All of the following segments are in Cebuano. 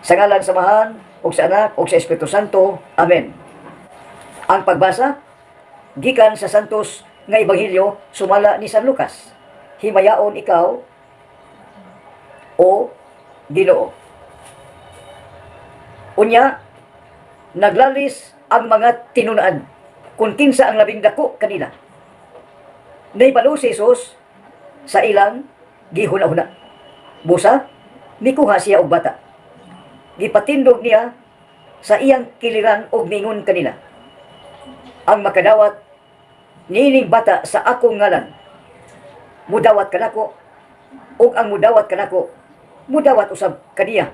Sa ngalan sa Amahan, ug sa Anak, ug sa Espiritu Santo. Amen. Ang pagbasa, gikan sa Santos nga Ebanghelyo sumala ni San Lucas. Himayaon ikaw, o Ginoo. Unya, naglalis ang mga tinun-an kung kinsa ang labing dako kanila. Nahibalo si Jesus sa ilang gihuna-huna. Busa, nikuha siya og bata. Gipatindog niya sa iyang kiliran og mingon kanila: "Ang makadawat niining bata sa akong ngalan, mudawat kanako, ug ang mudawat kanako, mudawat usab kaniya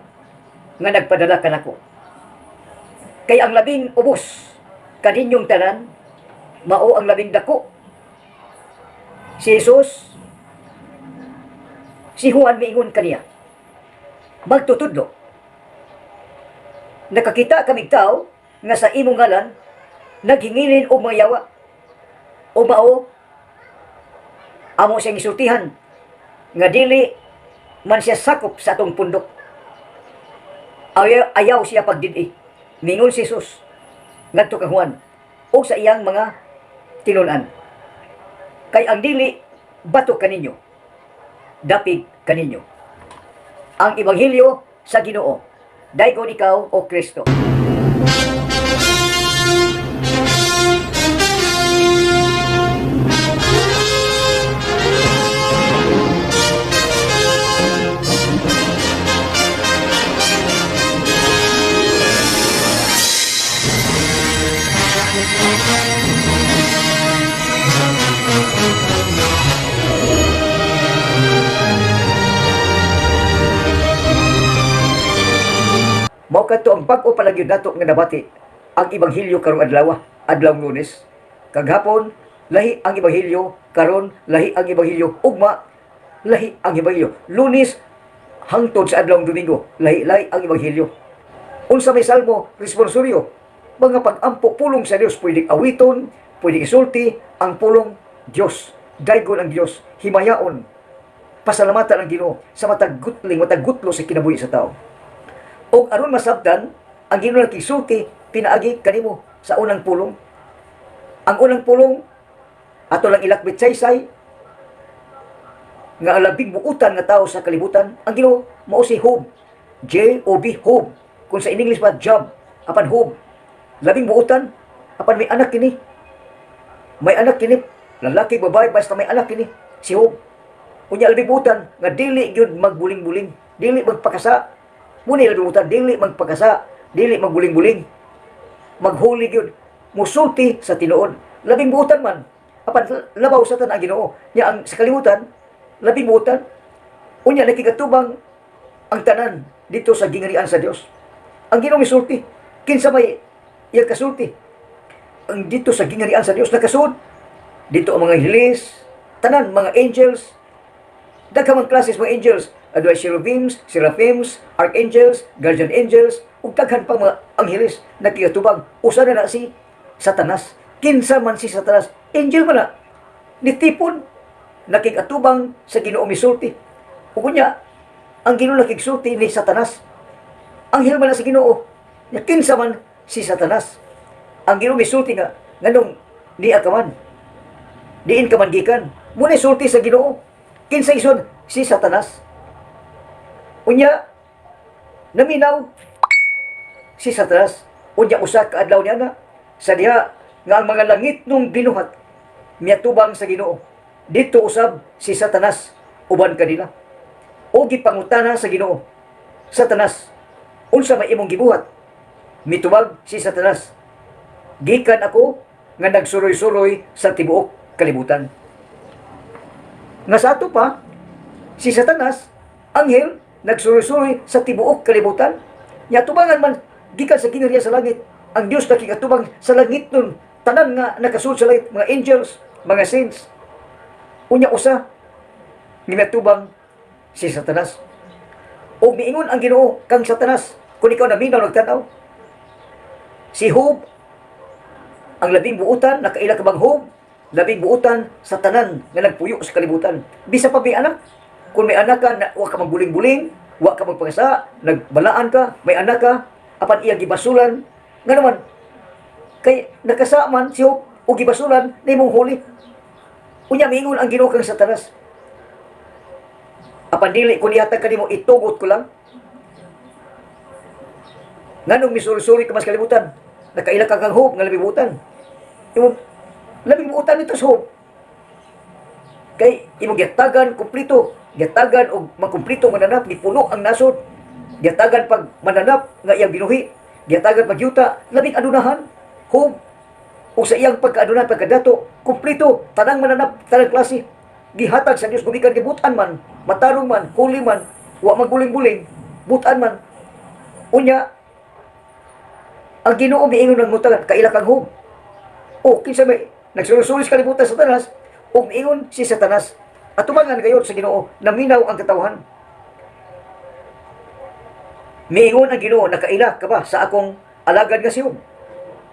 nga nagpadala kanako. Kay ang labing ubos kaninyong tanan, mao ang labing dako." Si Jesus, si Juan miingon kaniya, "Magtutudlo, nakakita kamig tao nga sa imong ngalan naghingilin og mga yawa, o mao amo siyang gisultihan nga dili man siya sakop sa atong pundok. Ayaw siya pagdid-i." Mingon si Jesus ngadto kang Juan o sa iyang mga tinun-an, "Kay ang dili batok kaninyo, dapig kaninyo." Ang Ebanghelyo sa Ginoo. Daygon ikaw, o Kristo. Mao kadto ang bag-o pa lang gyud nato nga nabati ang ebanghelyo karong adlaw, adlaw Lunes. Kagahapon lahi ang ebanghelyo, karon lahi ang ebanghelyo, ugma lahi ang ebanghelyo. Lunes hangtod sa adlaw Domingo, lahi-lahi ang ebanghelyo. Unsa may salmo responsoryo? Mga pag-ampo pulong sa Dios, pwedeng awiton, pwedeng isulti ang pulong Dios. Daygon ang Dios, himayaon. Pasalamatan ang Ginoo sa matag gutling, matag gutlo sa kinabuhi sa tao. Og aron masabtan, ang Ginoo nakisulti pinaagi kanimo sa unang pulong. Ang unang pulong ato lang ilakbit saysay nga ang labing buutan nga tao sa kalibutan, ang Ginoo mao si Job. J O B, Job. Kung sa in English pa Job, apan Job. Labing buutan apan may anak kini. May anak kini, lalaki, babae, basta may anak kini si Job. Unya labing buutan nga dili gyud magbuling-buling, dili magpakasa. Muna labing buutan, dili magpakasa, dili magbuling-buling. Maghuli gyud, musulti sa tinuod. Labing buutan man, apan labaw sa tanan ang Ginoo. Nya ang sa kalibutan, labing buutan. Unya nakigatubang ang tanan dito sa gingarian sa Dios. Ang Ginoo misulti, kinsa may iyang kasulti. Ang dito sa gingarian sa Dios nakasud. Dito ang mga hilis, tanan mga angels, daghang mga klases mga angels, adunay cherubims, seraphims, archangels, guardian angels, ug daghan pang mga angheles nakigatubang. Usa na na si Satanas. Kinsa man si Satanas? Angel man na. Nitipon nakigatubang sa Ginoo misulti. Ug unya ang Ginoo nakigsulti ni Satanas. Anghel man na si Ginoo. Nya kinsa man si Satanas? Ang Ginoo misulti nga nganong niya ka man. Diin ka man gikan. Muna sulti sa Ginoo. Kinsa ison si Satanas? Unya naminaw si Satanas. Unya usa ka adlaw niya na sa diha nga ang mga langit nung binuhat miatubang sa Ginoo. Dito usab si Satanas uban kanila. O gipangutana sa Ginoo, "Satanas, unsa may imong gibuhat?" Mitubag si Satanas, "Gikan ako nga nagsuroy-suroy sa tibuok kalibutan." Nga sa ato pa, si Satanas, anghel, nagsuroy-suroy sa tibuok kalibutan. Nya tubangan man gikan sa gingharian sa langit. Ang Dios nakikatubang sa langit nun, tanan nga nakasud sa langit, mga angels, mga saints. Unya usa minatubang si Satanas. O miingon ang Ginoo kang Satanas, kung ikaw naminaw nagtanaw. Si Job, ang labing buutan, nakaila ka bang Job? Labing buutan sa tanan nga nagpuyo sa kalibutan. Bisa pa may anak. Kung may anak ka, na, wa ka magbuling-buling, Wa ka magpangasa, nagbalaan ka, may anak ka, apan iya gibasulan. Nga naman, kay nakasa man si Job o gibasulan na imong huli. Unya mingon ang Ginoo kang Satanas, "Apan dili ko nihatag kanimo, itugot ko lang." Nganong misuri-suri ka mas kalibutan? Nakaila ka kang Job nga labing buutan. Imong labing buutan nito sa Job. Kay imong giyatagan kumpleto, giyatagan og makumplito mananap, gipuno ang nasod. Giyatagan pag mananap nga iyang binuhi, giyatagan pag yuta, labing adunahan. Job o sa iyang pagkaadunahan, pagkadato, kumpleto, tanang mananap, tanang klase. Gihatag sa Dios gumikan gibutan man, matarong man, huli man, wa magbuling-buling, butan man. Unya, ang Ginoo miingon ng ngutang, "Kaila kang Job." O kinsa may nagsulusuli sa kalibutan? Satanas. Ug miingon si Satanas atubangan gayud sa Ginoo, naminaw ang katawhan. Miingon ang Ginoo, "Nakaila ka ba sa akong alagad nga si Job?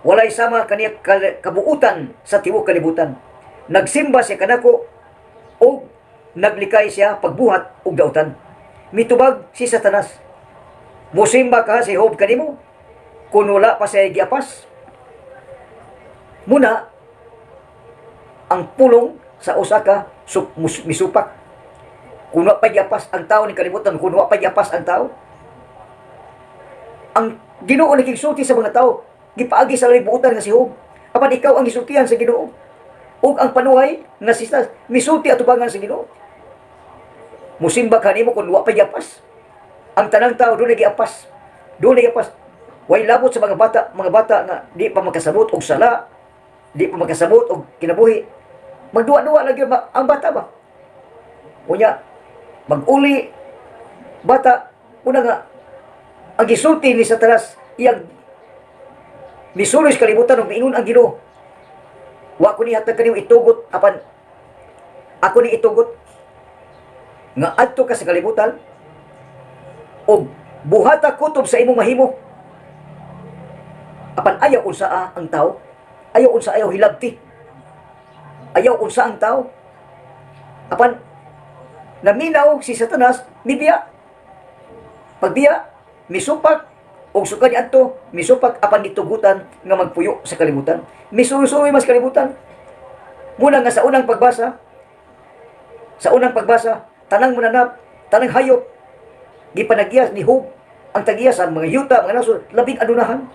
Walay sama kaniya kabuutan sa tibuok kalibutan. Nagsimba siya kanako ug naglikay siya pagbuhat og dautan." Mitubag si Satanas, "Musimba ka si Job kanimo kung wala pa siya giapas." Muna ang pulong sa usa ka misupak. Kung wa pa giapas ang tao ni kalibutan, kung wa pa giapas ang tao. Ang Ginoo nakigsulti sa mga tao, gipaagi sa libutan nga si Job. Apan ikaw ang gisultihan sa Ginoo. Ug ang panuhay nga si Satanas, misulti atubangan sa Ginoo. "Musimba ka nimo kung wa pa giapas." Ang tanang tao dunay giapas. Dunay giapas. Way labot sa mga bata nga di pa makasabot og sala, di pa makasabot og kinabuhi. Magduwa-duwa lagi ang bata ba? Unya, mag-uli bata, una nga ang gisulti ni Satanas, iyang misuloy sa kalibutan ug miingon ang Ginoo, "Wa ko nihatag kanimo, itugot, apan ako ni itugot nga adto ka sa kalibutan ug buhata kutob sa imong mahimo." Apan ayaw unsa ang tao, ayaw unsa, ayaw hilabti, ayaw unsa ang tao. Apan naminaw si Satanas, mibiya. Pagbiya, misupak og sukad adto misupak, apan gitugutan nga magpuyo sa kalibutan, misuroy-suroy mas kalibutan. Muna nga sa unang pagbasa, tanang mananap, tanang hayop gipanagiyas ni Job. Ang tagiya sa mga yuta, mga nasod, labing adunahan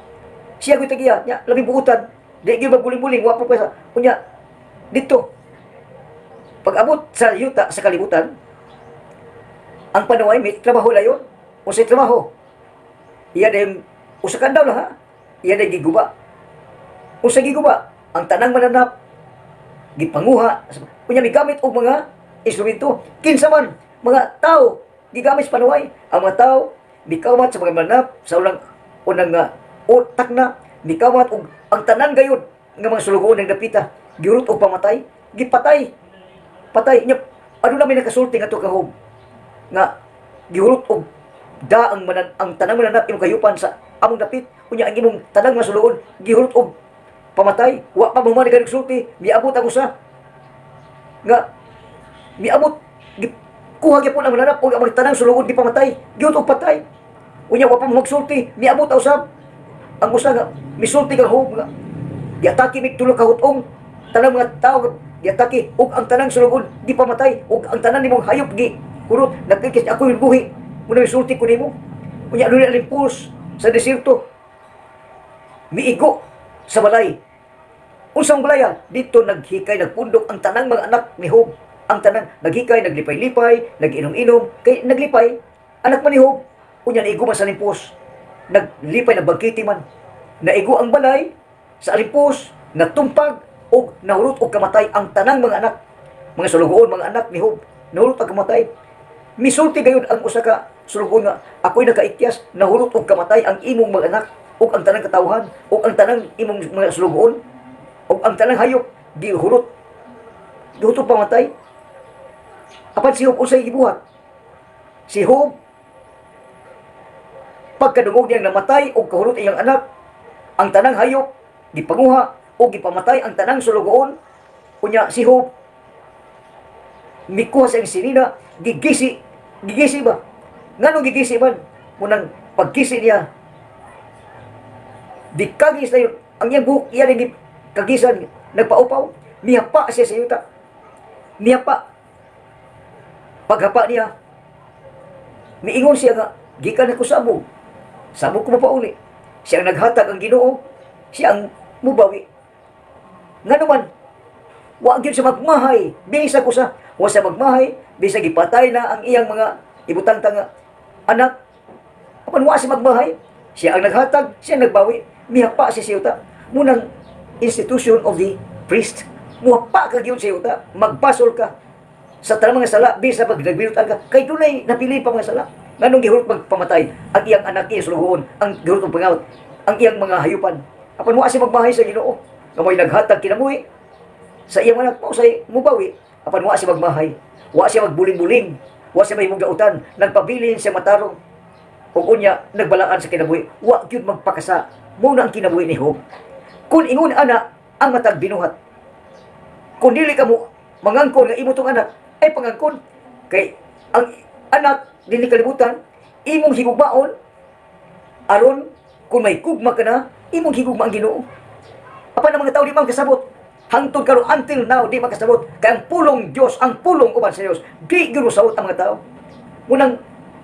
siya gyud tagiya nya, labing buutan, di gyud magbuling-buling, wa pa pa sa unya dito. Pag abot sa yuta sa kalibutan, ang panuway may trabaho layon. Unsay trabaho iya din? Usa ka adlaw lang ha, iya din giguba. Unsa giguba? Ang tanang mananap gipanguha. Unya migamit og mga instrumento. Kinsa man mga tao gigamit sa panuway? Ang mga tao mikawat sa mga mananap sa unang unang utak na mikawat og ang tanan gayud nga mga sulugoon ng dapita giurot og pamatay, gipatay, patay nya. Ano na may nakasulti nga to kang Job nga gihurot og da ang tanang mananap imong kayupan sa among dapit, unya ang imong tanang mga sulugoon gihurot og pamatay? Wa pa mo man sulti, miabot ang usa nga miabot, kuha gyapon ang mananap ug ang mga tanang sulugoon gipamatay, gihurot og patay. Unya wa pa mo magsulti, miabot ang usab, ang usa nga misulti kang Job nga giatake mig tulo ka hutong, tanang mga tao nga giatake ug ang tanang sulugoon gipamatay ug ang tanan nimong hayop gi hurot. Nagkikis ako yung buhi muna misulti ko nimo. Unya adunay alimpos sa desierto, miigo sa balay. Unsang balaya dito? Naghikay, nagpundok ang tanang mga anak ni Job. Ang tanang naghikay, naglipay-lipay, nagiinom-inom, kay naglipay, anak man ni Job. Unya naigo man sa limpos, naglipay, nagbangkiti man, naigo ang balay sa alimpos, natumpag og nahurot og kamatay ang tanang mga anak, mga sulugoon, mga anak ni Job, nahurot og kamatay. Misulti gayud ang usa ka sulugoon nga, "Ako'y nakaityas, nahurot og kamatay ang imong mga anak ug ang tanang katawhan ug ang tanang imong mga sulugoon ug ang tanang hayop gihurot, gihurot og pamatay." Apan si Job, unsay gibuhat si Job? Pagkadungog niyang namatay og kahurot iyang anak, ang tanang hayop gipanguha o gipamatay ang tanang sulugoon, unya si Job mikuha sa iyang sinina, gigisi, gigisi ba? Nganong gigisi man? Munang pagkisi niya, di kagis na yun, ang iyang buhok, iya rin kagisan, nagpaupaw, mihapa siya sa yuta. Mihapa. Paghapa niya, miingon siya nga, "Gikan ako sa sabog, sabog ko mapauli. Siya ang naghatag, ang Ginoo, siya ang mubawi." Nga naman, wa gyud sa magmahay, bisag usa, wa sa magmahay, bisag gipatay na ang iyang mga ibutang ta nga anak, apan wa siya magmahay. Siya ang naghatag, siya ang nagbawi, mihapa siya sa yuta. Munang institution of the priest. Muhapa ka gyud sa yuta, magbasol ka sa tanang mga sala, bisa pag nagbinutan ka, kay dunay napili pa mga sala. Nganong gihurot magpamatay ang iyang anak, iyang sulugoon, ang gihurot pangawat, ang iyang mga hayupan? Apan wa siya magmahay sa Ginoo. Nga mo'y naghatag kinabuhi sa iyang anak, mao say mubawi. Apan wa siya magmahay. Wa siya magbuling-buling. Wa siya mahimong dautan. Nagpabilin siya matarong. Ug unya nagbalaan sa kinabuhi. Wa gyud magpakasa. Mao na ang kinabuhi ni Job. Kung ingon ana ang matag binuhat. Kung dili ka mo mangangkon nga imo tong anak, ay pangangkon. Kay ang anak dinhi kalibutan, imong higugmaon aron kung may gugma ka na, imong higugma ang Ginoo. Apan ang mga tao di man kasabot. Hangtod karon, until now, di man kasabot. Kay ang pulong Dios, ang pulong uban sa Dios, di gyud mosawot ang mga tao. Munang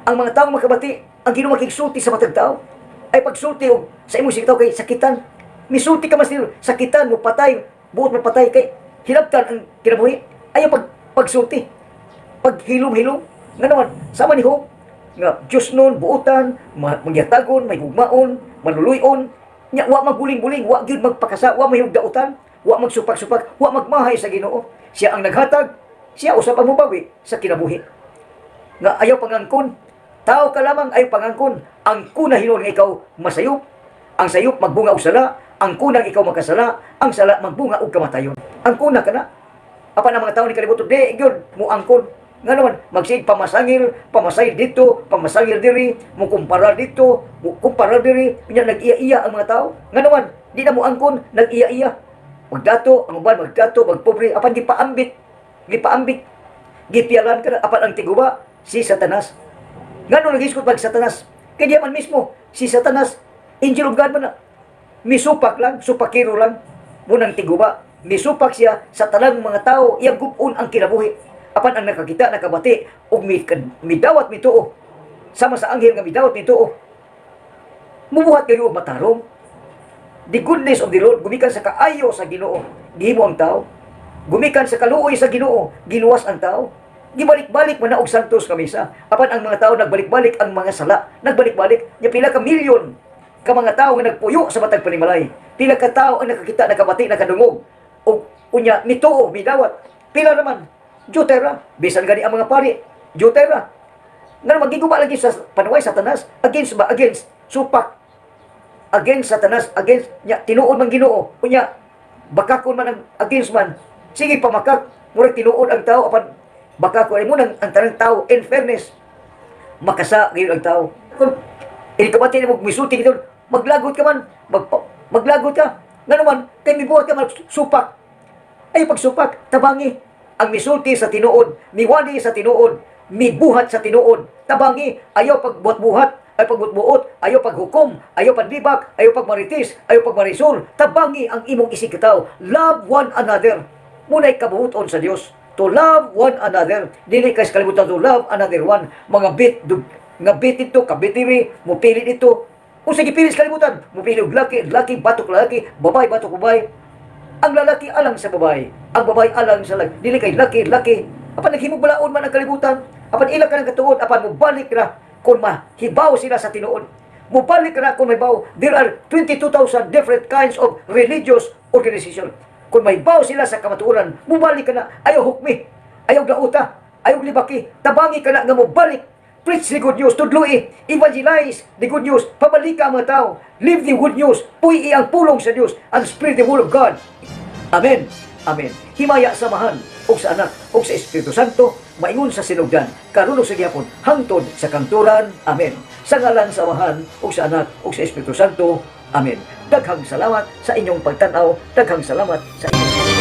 ang mga tao makabati, ang Ginoo makigsulti sa matag tao. Ay pagsulti og sa imong sige tao kay sakitan. Misulti ka mas nilo, sakitan mo patay, buot mo patay kay hilabtan ang kinabuhi. Ayaw pagsulti. Paghilom-hilom. Nga naman, sama ni Job, nga Diyos nun, buutan, mangyatagon, may gugmaon, maluluyon, nya wa magbuling-buling, wa gyud magpakasa, wa may dautan, wa magsupak-supak, wa magmahay sa Ginoo. Siya ang naghatag, siya usab ang mubawi sa kinabuhi. Nga ayaw pangangkon, tao ka lamang, ayaw pangangkon. Ang kuna hinuon nga ikaw masayop, ang sayop magbunga og sala, ang kunang ikaw makasala, ang sala magbunga og kamatayon. Ang kuna ka na. Apan ang mga tao ni kalibutan, di gyud mo angkon. Nga naman, magsiig pamasangil, pamasayil dito, pamasangil diri, mo kumpara dito, mo kumpara diri, unya nag-iya-iya ang mga tao. Nga naman, di na mo angkon, nag-iya-iya. Magdato, ang uban magdato, magpobre, apan gipaambit, gipaambit, gipiyalan ka na, apan ang tiguba, si Satanas. Nga nung nag-iskot pag Satanas, kaya di man mismo, si Satanas, angel of God man na. Misupak lang, supakiro lang, munang tiguba. Misupak siya sa tanang mga tao, iyang gubon ang kinabuhi. Apan ang nakakita, nakabati, ug midawat mituo. Sama sa anghel nga midawat mituo. Mubuhat kayo og matarong. The goodness of the Lord, gumikan sa kaayo sa Ginoo, gihimo ang tao. Gumikan sa kaluoy sa Ginoo, giluwas ang tao. Gibalik-balik man na og santos nga misa. Apan ang mga tao nagbalik-balik ang mga sala, nagbalik-balik nya pila ka milyon ka mga tao nga nagpuyo sa matag panimalay. Pila ka tao ang nakakita, nakabati, nakadungog ug unya mituo, midawat. Pila naman Jutera, bisan gani ang mga pari, Jutera. Nga magiguma lagi sa panuway Satanas, against ba? Against supak, against Satanas, against nya tinuod man Ginoo. Unya bakakon man ang against man. Sige pamakak, murag tinuod ang tao apan bakakon ay mo nang ang tanang tao, in fairness makasa ngayon ang tao. Kung inikabati mo misulti gid, maglagot ka man, maglagot ka. Nga naman kay mibuhat ka man supak. Ay pagsupak, tabangi ang misulti sa tinuod, miwali sa tinuod, mibuhat sa tinuod. Tabangi, ayaw pagbuhat-buhat, ay pagbuot-buot, ayaw paghukom, ayaw paglibak, ayaw pagmaritis, ayaw pagmarisol. Tabangi ang imong isigkatawo. Love one another. Muna'y kabuhuton sa Dios. To love one another. Dili kay sa kalibutan to love another one. Mga bit, nga bit ito, kabitiri, mupili dito. Kung sa gipili sa kalibutan, mupili og laki, laki, batok laki, babae, batok babae. Ang lalaki alang sa babae, ang babae alang sa lalaki. Dili kay laki, laki. Apan naghimog balaod man ang kalibutan. Apan ila ka ng katuod, apan mubalik ra kung mahibaw sila sa tinuod. Mubalik ra kung mahibaw. There are 22,000 different kinds of religious organization. Kung mahibaw sila sa kamatuoran, mubalik ka na. Ayaw hukmi, ayaw dauta, ayaw libaki. Tabangi ka na nga mubalik. Preach the good news, tudloi, evangelize the good news, pabalika ang mga tao, live the good news, puy ang pulong sa Dios, and spread the word of God. Amen. Amen. Himaya sa Amahan, ug sa Anak, ug sa Espiritu Santo, maingon sa sinugdan, karon ug sa gihapon, hangtod sa kangturan. Amen. Sa ngalan sa Amahan, ug sa Anak, ug sa Espiritu Santo. Amen. Daghang salamat sa inyong pagtan-aw, daghang salamat sa inyong